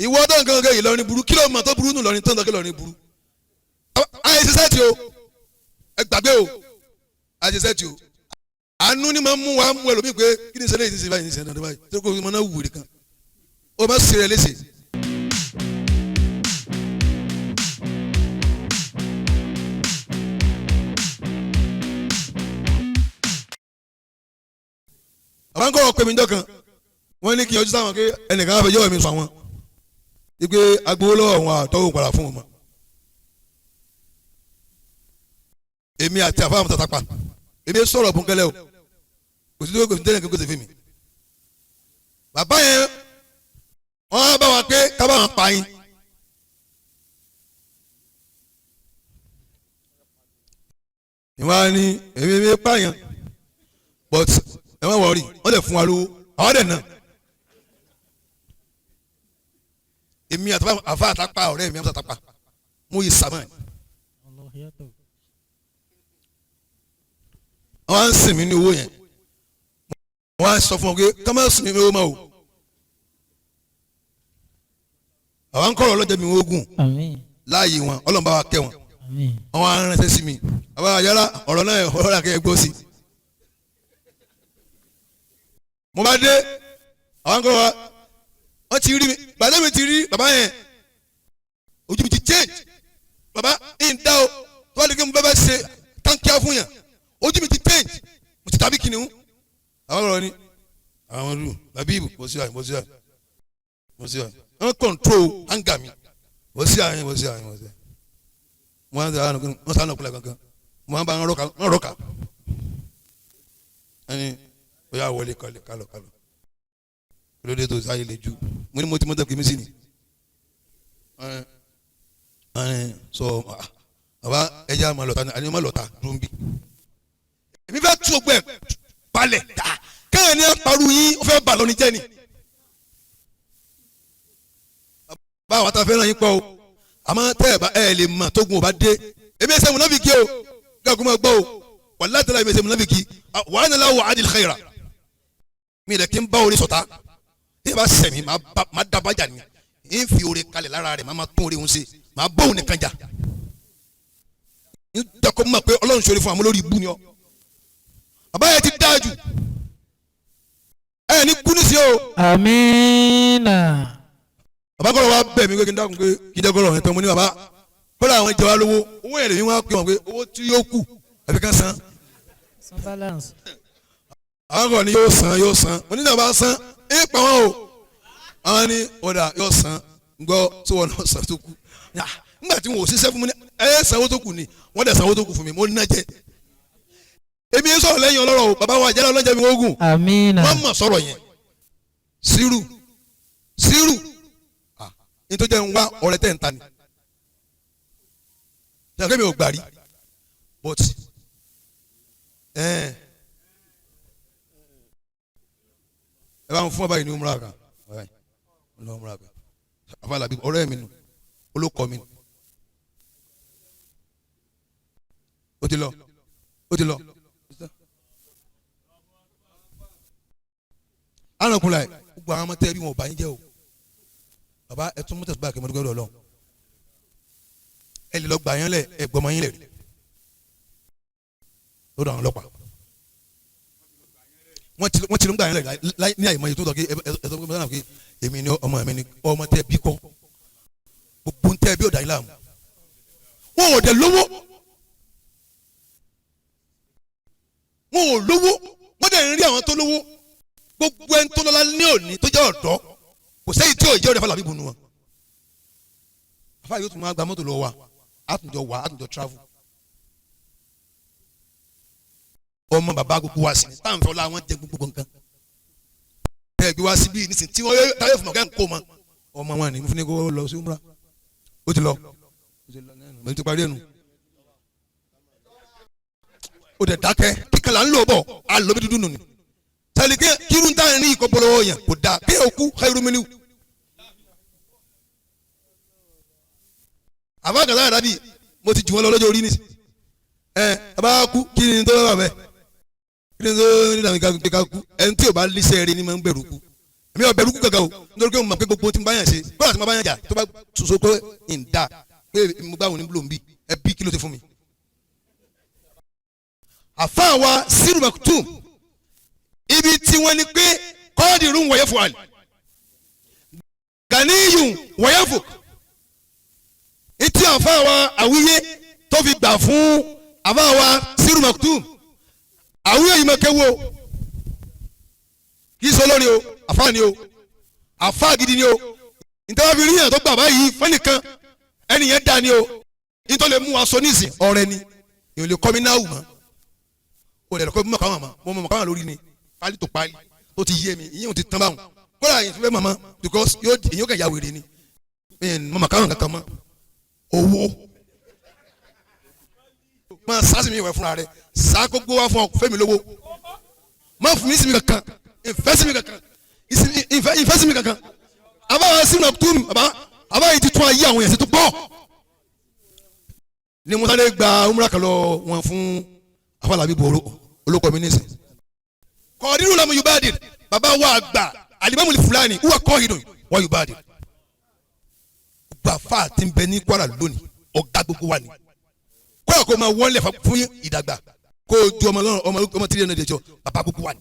Ìwọ tó nǹkan kan Ìlọrin burú, kí ló mọ̀ tó burú nù Ìlọrin tó ń tọ́kẹ́ Ìlọrin burú? Àyè ṣiṣẹ́ tí o, ẹ gbàgbé o, àyè ṣiṣẹ́ tí o. Àánú ni máa ń mú wa mú ẹlòmíì pé kí ni ṣẹlẹ̀ yìí ṣe báyìí ní ṣẹlẹ̀ báyìí tó kó o máa wù nìkan o máa ṣe rẹ léṣe. Àwọn kọ́ ọ̀pẹ mi jọ kan, wọ́n ní kí n yọjú sáwọn pé ẹnìkan á fẹ́ yọ̀ mí sọ àwọn wípé agbowó lọ́wọ́ àwọn àtọ́wò padà fún wọn mọ́. Èmi àti àfáàmù tàtàpà èmi sọ̀rọ̀ bùnkẹ́lẹ́ o, kò sí kò sí tẹ́lẹ̀ kí n kò sí fi mi. Bàbá yẹn wọ́n á bá wa pé ká bá wọn pa yín. Ìwà ni èmi mi pààyàn, but ẹ má wọrí, wọ́n lè fún wa lówó àwọn dẹ̀ náà. Èmi àti àfa àtàpà ọ̀rẹ́ mi àtàpà mo yìí sàmà. Wọ́n á ń sìn mí ní owó yẹn, wọ́n á sọ fún ọ pé ká má sìn mí ní owó mọ́ o. Àwọn kọ̀rọ̀ ọlọ́jọ́ mi ogun láàyè wọn, Ọlọ́run bá wa kẹ́ wọn. Àwọn aránṣẹ́ sí mi, àbá yàrá ọ̀rọ̀ náà ọ̀rọ̀ náà kẹ́ ẹ gbọ́ sí. Mo bá dé, àwọn kọ̀rọ̀ wa wọ́n ti rí mi, gbàdé mi ti rí bàbá yẹn, ojú mi ti change. Bàbá ń dá o, tó bá dé kí mo bá bá ṣe táǹkìá fún yàn, ojú mi ti change, mo ti tàbí kìnìún. Àwọn ọ̀rọ̀ ni àwọn ọdún bàbí ibù mo sí àyè mo sí àyè mo sí àyè wọ́n control anger mi, mo sí àyè mo sí àyè mo sí àyè. Mo máa ń sọ wọ́n sọ ànàkúlẹ̀ kankan, mo máa ń bá wọn rọ́ọ̀kà wọn rọ́ọ̀kà ẹni ó yà wọlé kalẹ̀ kálọ̀ kálọ̀ lóde tó sáyé lè ju. Mo ní mo ti mọ́tò kí mi sí ni sọ bàbá ẹja máa lọ́ta ni àní máa lọ́ta dùn bí. Èmi fẹ́ tú ogbẹ́ balẹ̀ ta kẹ́hìn ní aparu yín, ó fẹ́ bà lọ́ni jẹ́ ni. Báwa ta fẹ́ràn yín pọ̀ o, àmọ́ tẹ́ ẹ bá ẹ lè mọ̀ tógun ò bá dé. Èmi ẹsẹ̀ múnáfìkì o, gàgùn máa gbọ́ o, wàláhì tẹ́lẹ̀ èmi ẹsẹ̀ múnáfìkì wa ana la wa'adil khaira. Mi rẹ̀ kí n bá orí sọ̀tá, ẹ bá sẹ̀mí má dábàjà ni n fi oore kalẹ̀ lára rẹ̀, má má tún oore ń ṣe, má bọ́ òun nìkan jà. N dẹ́kọ̀ mọ̀ pé Ọlọ́run ṣoore fún àwọn olórí ibú ni ọ. Bàbá yẹn ti dáa jù, ẹ ní kú ní sí o. Amina. Bàbá kọ́lọ̀ wa bẹ̀ mí pé kí n dákun pé kí n jẹ́ kọ́lọ̀ yẹn tán. Mo ní bàbá kọ́lọ̀ àwọn jẹ wá lówó, owó yẹn lèmi wá pé wọn pé owó tí yóò kù àfi ká san. San balance. Àwọn kọ́ ni yóò san yóò san, mo ní bàbá san ẹ pa wọn o. Àwọn ní ọ̀dà yóò san gbọ́ tí wọn náà san tó kù nígbà tí wọn ò ṣiṣẹ́ fún mi ní ẹ sanwó tó kù ni wọ́n dẹ̀ sanwó tó kù fún mi, mo ní náà jẹ. Èmi ń sọ̀rọ̀ lẹ́yìn ọlọ́rọ̀ o, bàbá wa àjẹlẹ̀ ọlọ́jà mi ogun. Amina. Wọ́n mọ̀ sọ̀rọ̀ yẹn sírù sírù nítorí jẹ́ ń wá ọ̀rẹ́ tẹ̀ ń ta ni ṣàkóso mi ò gbà rí, but ẹ bá ń fún ọba yìí ní umra kan àfàlàbí ọ̀rẹ́ mi nù olókọ mi nù, ó ti lọ ó ti lọ. Arákùnrin gbogbo àwọn ọmọ tẹ́ bí wọn ò bá yín jẹ́ o, bàbá ẹ tún mọ́tò báyìí kẹ́mọ́tò gbọ́dọ̀ lọ, ẹ lè lọ gbà yín lẹ̀, ẹ gbọ́mọ yín lẹ̀ rí lọ́dọ̀ àwọn ọlọ́pàá. Wọ́n ti lọ gbà yín lẹ̀ ní àyè mọ́ yìí tó tọ́ kí ẹ sọ fún mi pé èmi ni ọmọ mi ni ọmọ tẹ́ bí kọ́, gbogbo tẹ́ bí ọ̀dà yín láàmú, wọn ò dẹ̀ lówó, wọn ò lówó, wọ́n dẹ̀ ń rí àwọn tó lówó. Gbogbo ẹni tó lọ́lá ní òní tó jẹ́ ọ̀dọ́ kò sẹ́yìn tí ò jẹ́ ọ̀dọ́ fàlàbí bunu wọn. Àfáà yóò tún máa gba mọ́tò lọ wa, àtúnjọ wà, àtúnjọ travel. Ọmọ bàbá gbogbo wa sí ni táwọn fọlá wọn jẹ gbogbo nǹkan. Ẹ gbé wá síbí nísìnyí tí wọ́n táyọ̀ fún ọ̀gá ń kó mọ. Ọmọ wọn ni mo fi ní kó lọ sí umra. Ó ti lọ. Mo ti parí ẹnu. Ó dẹ̀ dákẹ́ kíkàlà ń lò bọ̀, a lọ bí dúdú nù ni. Sàlìkẹ́ kírun tá à ń rí ìkọ́ bọ́lọ́wọ́ yẹn kò dáa bí òkú khairu minhu. Àbá kàtà yàrá bi mo ti jù wọn lọ lọ́jọ́ orí ni ẹ àbá kú kí ni tó bá bẹ kí ni tó ní dàbí ká kú ẹni tí o bá lísẹ̀ rí ni máa ń bẹ̀rù kú. Mi ò bẹ̀rù kú gàgà o, nítorí pé mo mọ̀ pé gbogbo tí mo bá yàn ṣe, kódà tí mo bá yàn jà, tó bá soso pé ń da pé mo gbà wọn ní bùlọ̀ ń bì, ẹ bí kí ló ti fún mi. Àfáà wa Sírù Maktum, ibi tí wọ́n ní pé kọ́ọ̀dì rún wọ̀nyẹ́ fún àlè ganiyun wọ̀nyẹ́ fò etí àfáà wa àwíyé tó fi gbà fún àfáà wa Sírù Maktum. Àwíyé yìí máa kéwò, kì í sọ lórí o, àfáà ni o, àfáà gidi ni o. Nítorí fi ríyàn tó gbà báyìí fẹ́nìkan, ẹnìyẹn dá ni o. Nítorí lè mú wa sọ nísìn ọ̀rẹ́ ni èèyàn lè kọ́ mi náà wù mọ́ o, lè kọ́ mi mọ̀ káwọn mọ̀, mo mọ̀ káwọn lórí ni pálí tó pálí tó ti yé mi, ìyẹn ò ti tán báwọn. Kódà yìí fẹ́ mọ̀mọ́ because yóò èyàn kàn ya wèrè ni mọ̀ mọ̀ káwọn kankan mọ́. Owó máa sásì mi ìwẹ̀ fúnra rẹ̀ sá gbogbo wa fún ọ, fẹ́mi lówó, má fún mi sinmi kankan, ìfẹ́ sinmi kankan, ìfẹ́ sinmi kankan. Àbáwá sínú ọ̀tún bàbá àbáyé ti tún ayé àwọn yẹn sí tó pọ̀ ní musa gba umra kan lọ wọn fún afọlábí boro olóko mi nísìn. Kọ̀ọ̀dínú lamu yubadir, bàbá wa àgbà alimami Fulani wà kọ́hìdùn wa yubadir. Gbàfà tí ń bẹ ní Kwara lónìí, ọ̀gá gbogbo wa ni. Kóyà kó máa wọlé fún ìdàgbà kó o ju ọmọ lọ́rùn ọmọ ọmọ tí ìrìnàjò jọ, bàbá gbogbo wa ni.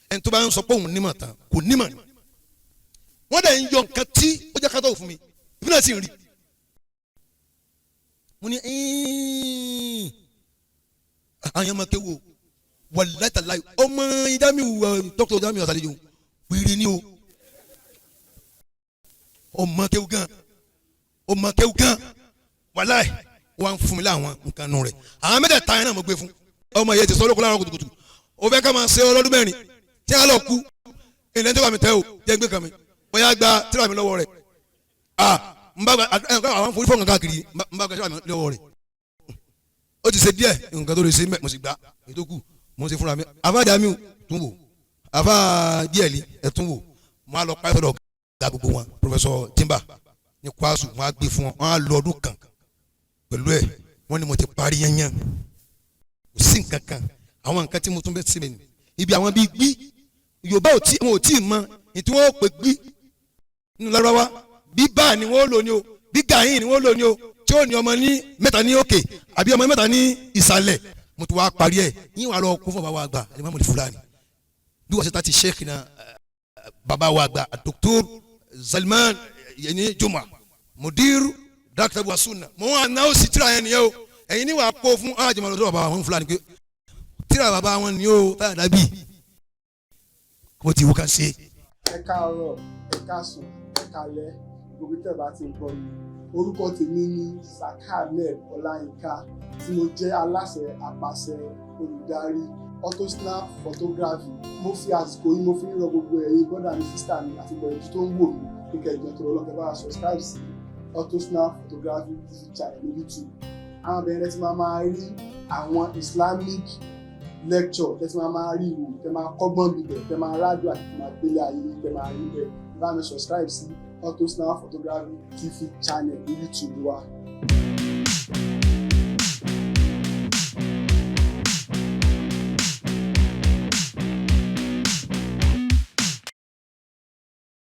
Ẹni tó bá ń sọ pé òun nímọ̀ tán kò nímọ̀ ni. Wọ́n dẹ̀ ń yọ nǹkan tí ó jẹ́ kátó fún mi, ìbílẹ̀ sì ń rí. Mo ní àwọn yẹn máa kéwò wàláìtàláì ọmọ Jamiu, dókítà Jamiu ọ̀sàlejò wíri ni o, ọmọ kéwù gan, ọmọ kéwù gan, wàláì wọn fún mi láwọn nǹkan nù rẹ̀. Àwọn mẹ́tẹ̀ẹ̀ta yẹn náà mo gbé fún ọmọ yẹn ti sọ olóko láwọn kùtùkùtù. O fẹ́ ká máa ṣe ọlọ́dún mẹ́rin tí a lọ kú ilẹ̀ tó bá mi tẹ́ o, jẹ́ gbé kan mi bóyá gba tíra mi lọ́wọ́ rẹ̀. Ah, n bá gba ẹ àwọn forí fọ́ọ̀n káàkiri, n bá gba tíra mi lọ́wọ́ rẹ̀. Ó ti ṣe díẹ̀ nǹkan tó lè ṣe, mo sì gbà ètò kù mo ṣe fúnra mi. Àfa Jamiu tún wò, àfa díẹ̀lì ẹ̀ tún wò. Mo á lọ pa ẹ̀sọ́dọ̀ ga gbogbo wọn, Professor Timba ní Kwasu, wọn á gbé fún wọn, wọn á lọ ọdún kan pẹ̀lú ẹ̀. Wọ́n ní mo ti parí yányán, kò sí nǹkan kan. Àwọn nǹkan tí mo tún bẹ́ sí mi ni ibi àwọn bíi gbí Yorùbá ò tí wọn ò tí ì mọ ìtí wọn ò pè gbí nínú Lárúbáwá. Bí báà ni wọ́n lò ní o, bí gàyìn ni wọ́n lò ní o, tí ó ní ọmọ ní mẹ́ta ní òkè àbí ọmọ mẹ́ta ní ìsàlẹ̀. Mo ti wá parí ẹ̀ yín wàá lọ kó fún bàbá wa àgbà Alimami Fulani, bí wọ́n ṣe ta ti sheikh na bàbá wa àgbà Dr. Salman yẹni Juma, mudir Dr. Wasuna. Mo wà náà ó sì tíra yẹn nìyẹn o. Ẹ̀yin ní wàá kó fún alájọmọ lọ́dọ̀ bàbá wọn Fulani pé tíra bàbá wọn ni ó táyà dábì kó ti wú ká ṣe. Ẹ káàárọ̀, ẹ káàsán, ẹ káalẹ́, gbogbo tẹ́ bá ti ń gbọ́ mi. Orúkọ tèmi ní Saka Ahmed Ọláyínká, tí mo jẹ́ aláṣẹ àpàṣẹ olùdarí Autosnap Photography. Mo fi àsìkò yìí, mo fi ń rọ gbogbo ẹ̀yin brother mi, sister mi àti gbogbo ẹ̀yin tó ń wò mí kíkẹ́ ìjọ tó lọ́kẹ́ bá wa subscribe sí Autosnap Photography TV channel ní YouTube. Àwọn abẹ́rẹ́ tí máa máa rí àwọn Islamic lecture tẹ́ tí máa máa rí ìwò tẹ́ máa kọ́gbọ́n bíbẹ̀, tẹ́ máa rádùn àti tẹ́ máa gbélé ayé tẹ́ máa rí bẹ́ẹ̀. Bá mi subscribe sí Autosnap Photography TV channel ní YouTube wa.